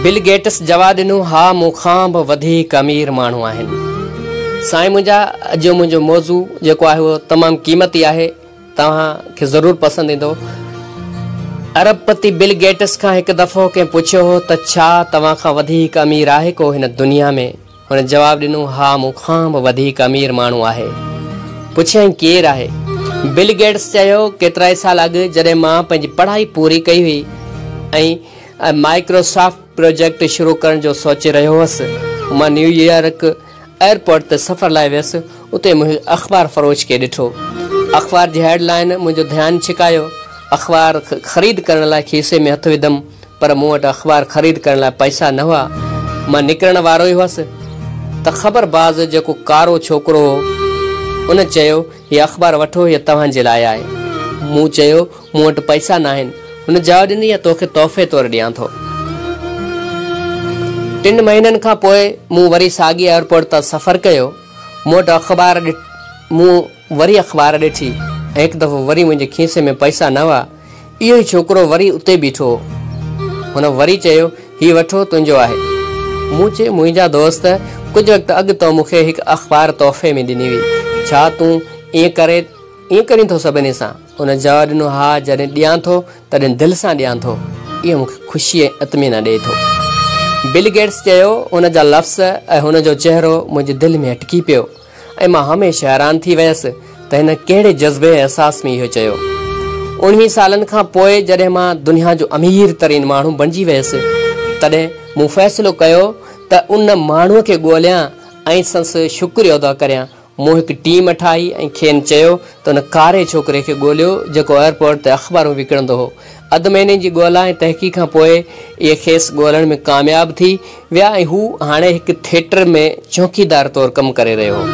Bill Gates جواب ڏنو، ها مون کان به وڌيڪ امير ماڻهو آهن. سائين منهنجا اڄ جو منهنجو موضوع جيڪو آهي اهو تمام قيمتي آهي توهان کي ضرور پسند ايندو. ارب پتي بل گيٽس کان هڪ دفعو ڪنهن پڇيو هو ته ڇا توهان کان وڌيڪ امير آهي ڪو هن دنيا ۾؟ هن جواب ڏنو، ها مون کان به وڌيڪ امير ماڻهو آهي. پڇيائين، ڪير آهي؟ بل گيٽس چيو، ڪيترائي سال اڳ جڏهن مان پنهنجي پڙهائي پوري ڪئي هئي ۽ مائيڪروسافٽ پروجيڪٽ شروع ڪرڻ جو سوچي رهيو هوس، مان نيويارڪ ايئرپورٽ تي سفر لاء ويس، اتي مون هڪ اخبار فروش کي ڏٺو. اخبار جي هيڊ لائين منهنجو ڌيان ڇڪايو. اخبار خريد ڪرڻ لاء کيسي ۾ هٿ وڌم. پر مون وٽ اخبار خريد ڪرڻ لاء پئسا نه هئا. مان نڪرڻ وارو ئي هئس ته خبر باز جيڪو ڪارو ڇوڪرو هو، ان چيو، هيء اخبار وٺو، هيء توهان جي لاء آهي. مون چيو، مون وٽ پئسا ناهن. هن جواب ڏنو، اها توکي تحفي طور ڏيان ٿو. ٽن مهينن کان پوء مون وري ساڳئي ايئرپورٽ تان سفر ڪيو. مون وٽ اخبار مون وري اخبار ڏٺي ۽ هڪ دفعو وري منهنجي کيسي ۾ پئسا نه هئا. اهو ئي ڇوڪرو وري اتي بيٺو هو. هن وري چيو، هي وٺو، تنهنجو آهي. مون چيو، منهنجا دوست، ڪجهه وقت اڳ تو مون کي هڪ اخبار تحفي ۾ ڏني هئي. ڇا تون ائين ڪري ائين ڪرين ٿو سڀني سان؟ هن جواب ڏنو، ها، جڏهن ڏيان ٿو، تڏهن دل سان ڏيان ٿو. اهو مون کي خوشي ۽ اطمينان ڏئي ٿو. بل گيٽس چيو، هن جا لفظ ۽ هن جو چهرو منهنجي دل ۾ اٽڪي پيو. ۽ مان هميشه حيران ٿي ويس ته هن ڪهڙي جذبي ۽ احساس ۾ اهو چيو. اوڻويهن سالن کان پوء جڏهن مان دنيا جو امير ترين ماڻهو بڻجي ويس، تڏهن مون فيصلو ڪيو ته ان ماڻهوء کي ڳوليان ۽ سندس شڪريو ادا ڪريان. مون هڪ ٽيم ٺاهي ۽ کين چيو ته ان ڪاري ڇوڪري کي ڳوليو جيڪو ايئرپورٽ تي اخبارون وڪڻندو هو. اڌ مهيني جي ڳولا ۽ تحقيق کان پوء اهي کيس ڳولڻ ۾ ڪامياب ٿي ويا ۽ هو هاڻي هڪ ٿيٽر ۾ چوڪيدار طور ڪم ڪري رهيو هو.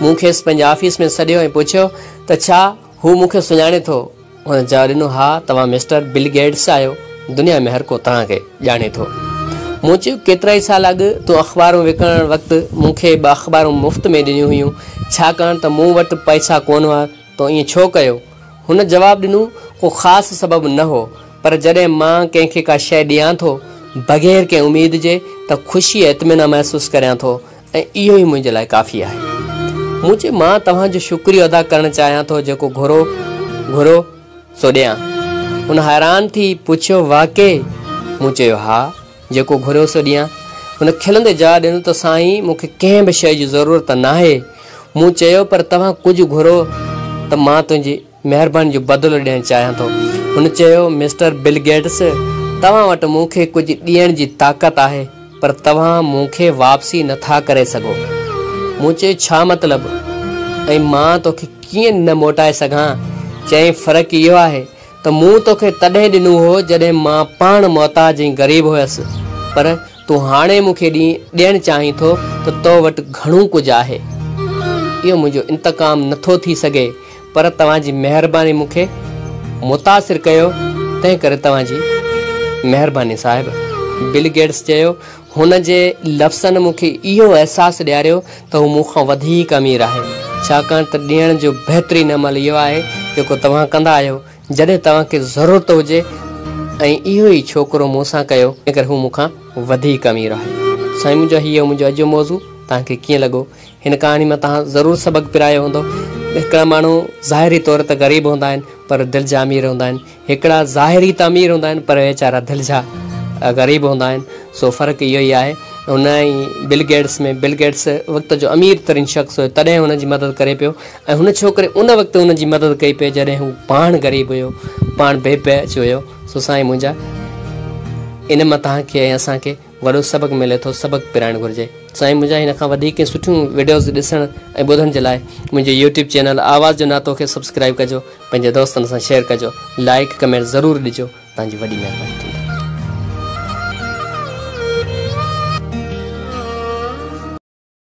مون کيس پنهنجي آفيس ۾ سڏيو ۽ پڇيو ته ڇا هو مون کي سڃاڻي ٿو؟ هن جواب ڏنو، ها، توهان مسٽر بل گيٽس آهيو، دنيا ۾ هر ڪو توهان کي ڄاڻي ٿو. مون چيو، ڪيترائي سال اڳ تون اخبارون وڪڻڻ وقت مون کي ٻه اخبارون مفت ۾ ڏنيون هيون، ڇاڪاڻ ته مون وٽ پئسا ڪونه هئا، تو ائين ڇو ڪيو؟ هن جواب ڏنو، ڪو خاص سبب نه هو، پر جڏهن مان ڪنهن کي ڪا شيء ڏيان ٿو، بغير ڪنهن اميد جي، ته خوشي ۽ اطمينان محسوس ڪريان ٿو ۽ اهو ئي منهنجي لاء ڪافي آهي. مون چيو، مان توهان جو شڪريو ادا ڪرڻ چاهيان ٿو، جيڪو گهرو، گهرو، سو ڏيان. هن حيران ٿي پڇيو، واقعي؟ مون چيو، ها. جيڪو گهريو سو ڏيان. هن کلندي جواب ڏنو ته سائين مون کي ڪنهن به شيء جي ضرورت ناهي. مون چيو پر توهان ڪجهه گهرو ته مان تنهنجي مهرباني جو بدلو ڏيڻ چاهيان ٿو. هن چيو مسٽر بل گيٽس توهان وٽ مون کي ڪجهه ڏيڻ جي طاقت آهي پر توهان مون کي واپسي نه ٿا ڪري سگهو. مون چيو ڇا مطلب؟ ۽ مان توکي ڪيئن نه موٽائي سگهان؟ چيائين فرق اهو آهي ته مون توکي تڏهن ڏنو هو جڏهن مان پاڻ محتاج ۽ غريب هيس، پر تون هاڻي مون کي ڏيڻ چاهين ٿو ته تو وٽ گهڻو ڪجهه آهي. اهو منهنجو انتقام نه ٿو ٿي سگهي، پر توهان جي مهرباني مون کي متاثر ڪيو، تنهن ڪري توهان جي مهرباني صاحب. بل گيٽس چيو. هن جي لفظن مون کي اهو احساس ڏياريو ته هو مون کان وڌيڪ امير آهي، ڇاڪاڻ ته ڏيڻ جو بهترين عمل اهو آهي جيڪو توهان ڪندا آهيو، جڏهن توهان کي ضرورت هجي ۽ اهو ئي ڇوڪرو مون سان ڪيو، تنهن ڪري هو مون کان وڌيڪ امير آهي. سائين منهنجا هي هو منهنجو اڄ جو موضوع، توهان کي ڪيئن لڳو؟ هن ڪهاڻي مان توهان ضرور سبق پرايو هوندو. هڪڙا ماڻهو ظاهري طور ته غريب هوندا آهن پر دل جا امير هوندا آهن. هڪڙا ظاهري ته امير هوندا آهن پر ويچارا دل جا غريب هوندا آهن سو فرق اهو ئي آهي هن ۽ بل گيٽس ۾ بل گيٽس وقت جو امير ترين شخص هيو تڏهن هن جي مدد ڪري پيو ۽ هن ڇوڪري ان وقت هن جي مدد ڪئي پئي جڏهن هو پاڻ غريب هيو پاڻ بي پهچ هيو سو سائين منهنجا ان مان توهان کي ۽ اسان کي وڏو سبق ملي ٿو سبق پرائڻ گهرجي سائين منهنجا هن کان وڌيڪ سٺيون وڊيوز ڏسڻ ۽ ٻڌڻ جي لاء منهنجي يوٽيوب چينل آواز جو ناتو کي سبسڪرائب ڪجو پنهنجي دوستن سان شيئر ڪجو لائڪ ڪمينٽ ضرور ڏجو توهان جي وڏي مهرباني ٿيندي.